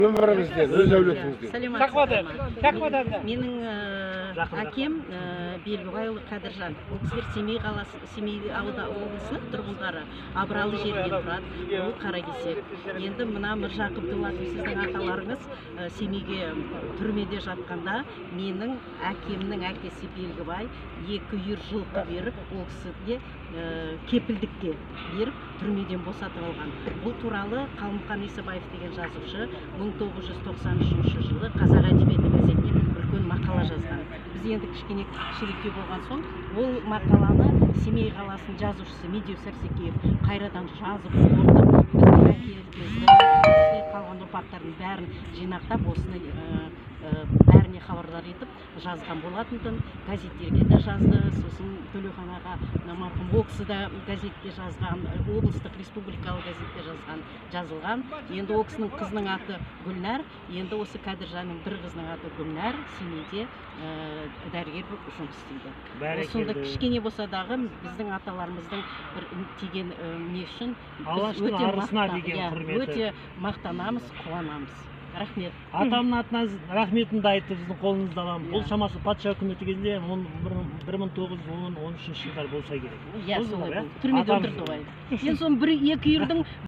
Өміріңізден, өз әулетіңізден. Саламатсыздар ма? Менің Жақын. әкем Белгібайұлы Қадыржан. Ол кісілер Семей қаласы, Семей облысының тұрғындары. Абыралы жерінен тұрады. Ол Қаракесек. Енді мына Міржақып Дулатов, сіздің аталарыңыз, Семейге түрмеде жатқанда менің әкемнің әкесі Белгібай екі үйір жылқы беріп, ол кісіге кепілдікке беріп, түрмеден босатып алған. Бұл туралы Қалмұқан Исабаев деген жазушы 1993 жылы «Қазақ әдебиеті» газетіне үлкен мақала жазған. Біз енді кішкене кішіректеу болған соң, ол мақаланы Семей қаласының жазушысы Медеу Сәрсекеев қайрадан жазып, қорытып, біздің әкемізді, қалған ұрпақтардың бәрін жинақтап, осыны бәріне хабардар етіп жазған болатын. Газеттерге де жазды. Сосын Төлеухан аға, мына марқұм, ол кісі де газетте жазған, облыстық, республикалық газетте жазған, жазылған. Енді ол кісінің қызының аты Гүлнәр. Енді осы Кәдіржанның бір қызының аты Гүлнәр, Семейде дәрігер болып жұмыс істейді. Сонда Бәрекелді. кішкене болса дағы біздің аталарымыздың бір тиген не үшін біз Алаштың өте арысына деген иә, құрметі. Өте мақтанамыз, қуанамыз. Рахмет. Атамның атынан рахметімді айтып, сіздің қолыңызды аламын. Бұл шамасы патша үкіметі кезінде, 1910-13 жылдар болса керек. Иә, Сол солай жылдар, иә? болды. Түрмеде Атамыз. отырды ғой. Енді соның бір екі үйірдің.